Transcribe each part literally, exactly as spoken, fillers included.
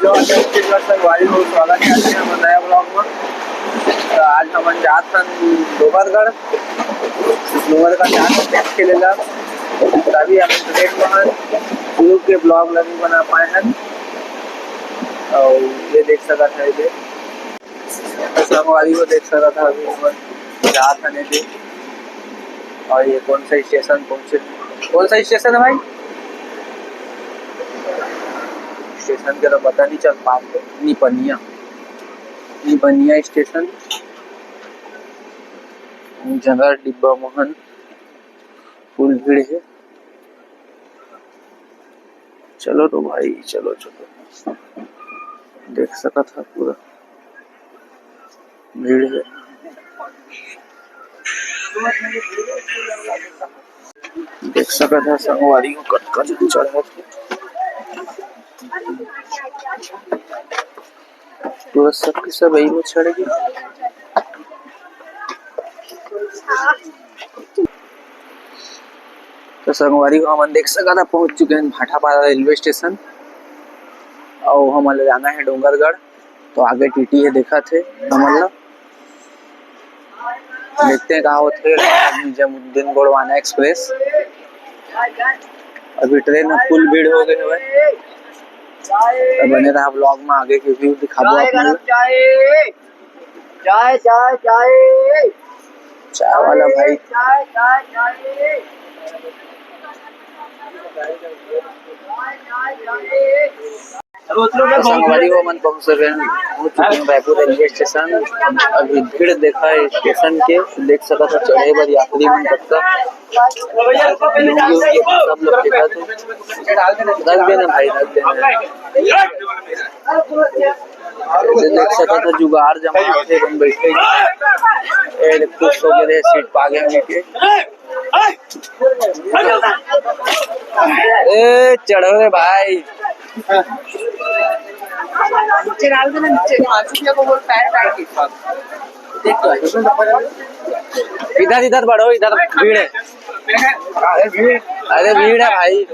Hello, Chhattisgarh संगवारी हो, स्वागत हे आज के हमर नया vlog में। तो आज हमन जात हन डोंगरगढ़, डोंगरगढ़ जात हन match खेले ला। तभी हम train में हन, शुरू के vlog ला नहीं बना पाए हन। और ये देख सकत है, ये संगवारी हो देख सकत है, अभी हमन जात हन एदे। और ये कौन सा स्टेशन पहुंचे, कौन सा स्टेशन है भाई? स्टेशन के तो पता नहीं चल पाए। निपनिया, निपनिया स्टेशन, जनरल डिब्बा मोहन, full भीड़ है। चलो तो भाई, चलो, चलो, देख सकत है पूरा भीड़ है। देख सकत है संगवारी हो, कतका झन चढ़त हे। पूरा सब के सब यही में चढ़ गए। तो संगवारी हो, हमन देख सकत हा, पहुंच चुके हैं भाटापारा रेलवे स्टेशन। और हमन ले जाना है डोंगरगढ़। तो आगे टीटी है, देखत हे हमन ला। देखते हैं कहाँ होते हैं निजामुद्दीन गोंडवाना एक्सप्रेस। अभी ट्रेन में full भीड़ हो गए हुए। तो बने रहा vlog में, आगे के view दिखाबो आप मन ला। चाय, चाय, चाय। चाय वाला भाई। चाय, चाय, चाय। तो संगवारी हो, हमन पहुंच चुके हैं, पहुंच चुके हैं रायपुर रेलवे स्टेशन। अभी भीड़ देखा है स्टेशन के, देख सकत हो चढ़े बर यात्री मन कतका लुंगी उंगी सब लोग देखत हे। रख देना भाई, रख देना। ये देख सकत हो जुगाड़ जमा थे, बन बैठे। ए, खुश हो गए, सीट पा गए हमनी के। ए, चढ़ो रे भाई। नीचे डाल देना, नीचे। इधर, इधर बढ़ो, इधर भीड़ है। अरे भीड़ है भाई।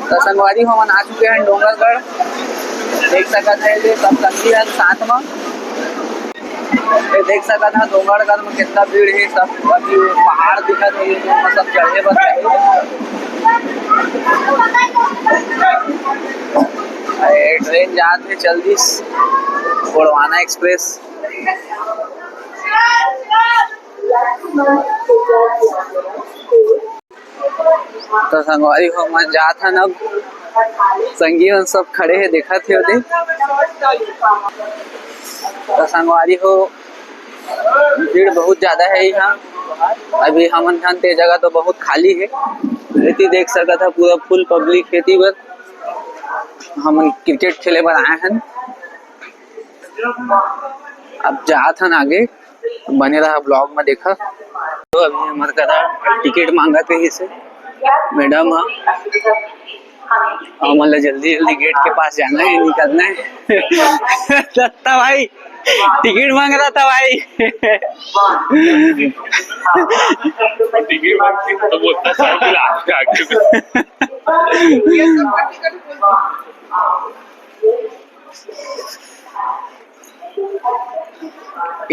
तो संगवारी हो, हमन आ चुके हैं डोंगरगढ़। देख सकत है ये सब संगी हन साथ में। ये देख सकत है डोंगरगढ़ में कितना भीड़ है। सब अभी पहाड़ दिखत है, ये सब चढ़े बर है। ये ट्रेन जात है जल्दी, गोंडवाना एक्सप्रेस। तो संगवारी हो, हमन जात हन अब। संगी मन सब खड़े हे, देखत हे ओदे। तो संगवारी हो, भीड़ बहुत ज्यादा है यहाँ। अभी हमन हन ते जगह तो बहुत खाली है। एती देख सकत हा, पूरा full public है एती बर। हमन क्रिकेट खेले बर आए हन। अब जात हन आगे, बने रहा vlog में, देखा। तो अभी हमर करा टिकट मांगत रहिस हे मैडम हा, हमन ला जल्दी जल्दी गेट के पास जाना है, निकलना है। दत्ता भाई टिकट मांग रहा था भाई। टिकट मांगते तो बोलता सर, फिर आगे, आगे।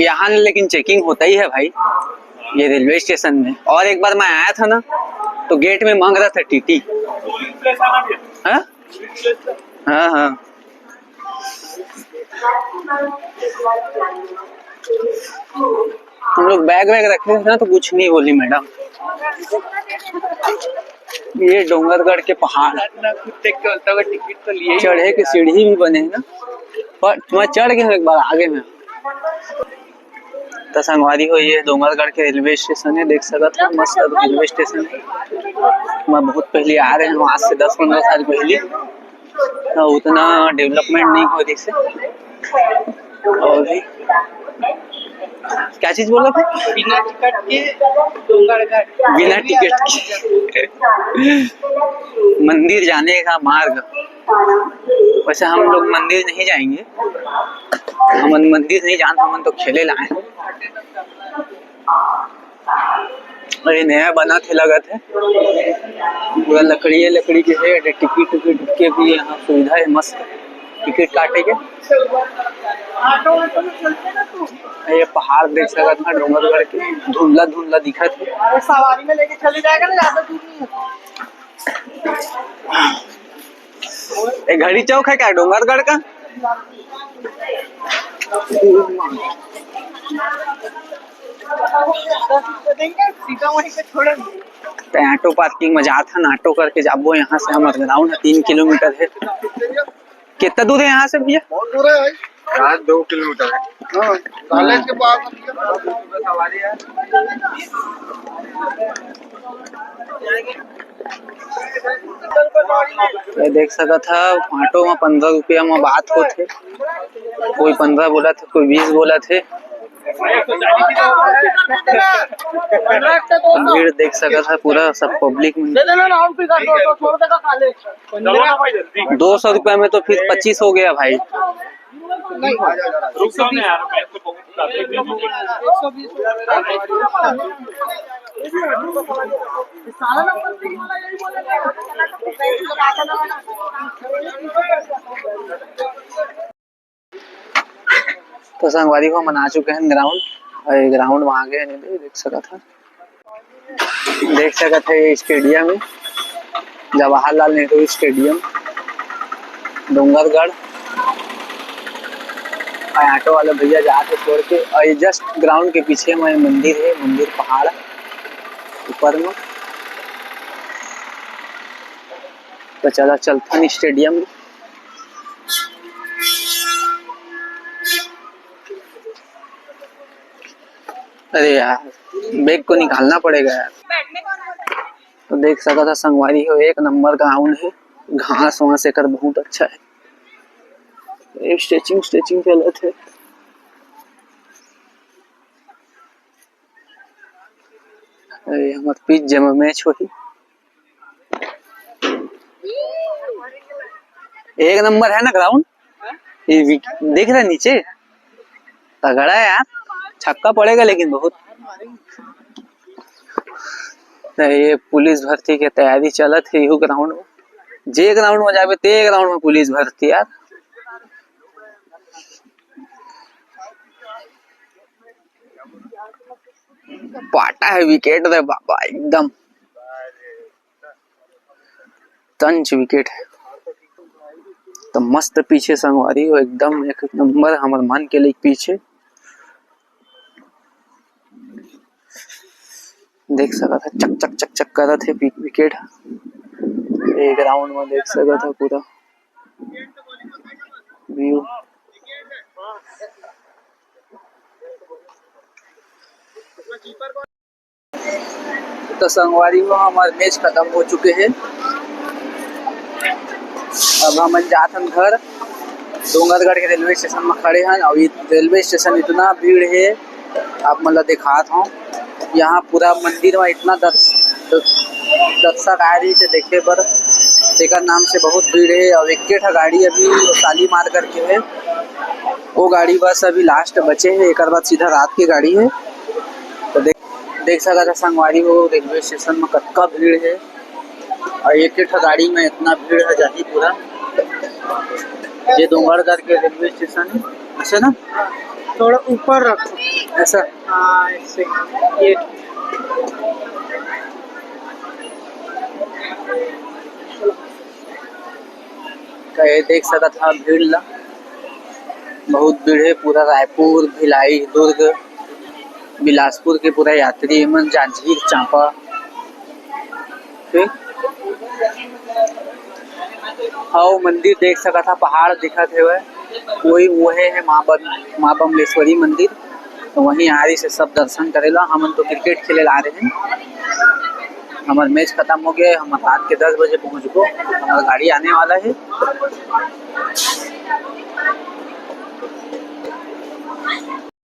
यहाँ लेकिन चेकिंग होता ही है भाई, ये रेलवे स्टेशन में। और एक बार मैं आया था ना, तो गेट में मांग रहा था टीटी। हाँ, हाँ, हाँ। हम लोग बैग वैग रखे थे ना, तो कुछ नहीं बोली मैडम। ये डोंगरगढ़ के पहाड़, देख के बोलता होगा, टिकट तो लिए ही चढ़े के सीढ़ी भी बने हैं ना, पर मैं चढ़ गया हूँ एक बार आगे में। तो संगवारी हो, ये डोंगरगढ़ के रेलवे स्टेशन है, देख सकत हो, मस्त रेलवे स्टेशन है। मैं बहुत पहले आ रहे हूँ, आज से दस पन्द्रह साल पहले, तो उतना डेवलपमेंट नहीं हो रही से। और भी क्या चीज बोला था? बिना टिकट के डोंगरगढ़। बिना टिकट के मंदिर जाने का मार्ग। वैसे हम लोग मंदिर नहीं जाएंगे, हमन मंदिर नहीं जान, हमन तो खेले लाए हैं। अरे नया बना थे लगत है, पूरा लकड़ी है, लकड़ी के है। टिकट उकट के भी यहाँ सुविधा है, मस्त टिकट काटे के। ये पहाड़ देख सकत है डोंगरगढ़ के, धुंधला धुंधला दिखत है। अरे सवारी में लेके चले जाएगा ना, ज्यादा दूर नहीं है। एक घड़ी चौक है क्या डोंगरगढ़ का? सीधा वहीं पे छोड़ेंगे। ते ऑटो पार्किंग में जात हन, ऑटो करके जाबो। यहाँ से हमर ग्राउंड है, तीन किलोमीटर है। कितना दूर है यहाँ से भैया? बहुत दूर है भाई। यहाँ दो किलोमीटर है। हाँ, कॉलेज के पास। ये देख सकत ह, ऑटो में पन्द्रह रुपया में बात होथे, कोई पन्द्रह बोलत हे, कोई बीस बोलत हे। भीड़ देख सकत ह पूरा, सब पब्लिक मन। दो सौ रुपया में तो फिर पच्चीस हो गया भाई। तो संगवारी हो, हमन आ चुके हैं ग्राउंड, और ये ग्राउंड में आ गए हैं, देख सकत ह, देख सकत ह ये स्टेडियम है, जवाहरलाल नेहरू स्टेडियम, डोंगरगढ़। और ऑटो वाला भैया जात हे छोड़ के, और ये जस्ट ग्राउंड के पीछे में मंदिर है, मंदिर पहाड़ ऊपर में। तो चला चलथन स्टेडियम में। अरे यार, बैग को निकालना पड़ेगा यार। तो देख सकत ह संगवारी हो, एक नंबर ग्राउंड है, घास वास एकर बहुत अच्छा है। ये स्ट्रेचिंग स्ट्रेचिंग चलत है। अरे हमर पिच जेमा मैच होही। एक नंबर है ना ग्राउंड। ये विक-, देख रहे नीचे, तगड़ा है यार, छक्का पड़ेगा लेकिन बहुत। तो ये पुलिस भर्ती के तैयारी चलत है यहू ग्राउंड में। जे ग्राउंड में जाबे ते ग्राउंड में पुलिस भर्ती यार। पाटा है विकेट रे बाबा, एकदम तंच विकेट है। तो मस्त पीछे संगवारी हो, एकदम एक नंबर हमर मन के लिए पीछे। देख सकत ह चक चक चक चक करत हे वि-, विकेट। ये ग्राउंड में देख सकत ह पूरा व्यू। तो संगवारी हो, हमार मैच खत्म हो चुके हे। अब हमन जाथन घर। डोंगरगढ़ के रेलवे स्टेशन में खड़े हन। अउ ये रेलवे स्टेशन इतना भीड़ हे, आप मन ला दिखात हव। यहाँ पूरा मंदिर में इतना दर्श-, दर्शक आए रहिस हे देखे बर, तेकर नाम से बहुत भीड़ हे। अउ एक ठा गाड़ी अभी शालीमार करके हे, वो गाड़ी बस अभी लास्ट बचे हे, एकर बाद सीधा रात के गाड़ी हे। तो देख, देख सकत ह संगवारी हो, रेलवे स्टेशन में कतका भीड़ हे। अउ एक, एक ठो गाड़ी में इतना भीड़ ह जाही पूरा। ये डोंगरगढ़ के रेलवे स्टेशन है, ऐसे ना? थोड़ा ऊपर रखो। ऐसा? हाँ, ऐसे। ये। तो ये देख सकत ह भीड़ ला, बहुत भीड़ है। पूरा रायपुर, भिलाई, दुर्ग, बिलासपुर के पूरा यात्री मन, जांजगीर चांपा। ठीक, हाँ, वो मंदिर देख सकत हा, पहाड़ दिखत हेवय, वही, वहे है माँ बम-, माँ बमलेश्वरी मंदिर। तो वहीं आ रही से सब दर्शन करेला। हमन तो क्रिकेट खेले ला आ रहे हैं, हमार मैच खत्म हो गया, हम रात के दस बजे पहुँचबो, हमार गाड़ी आने वाला है।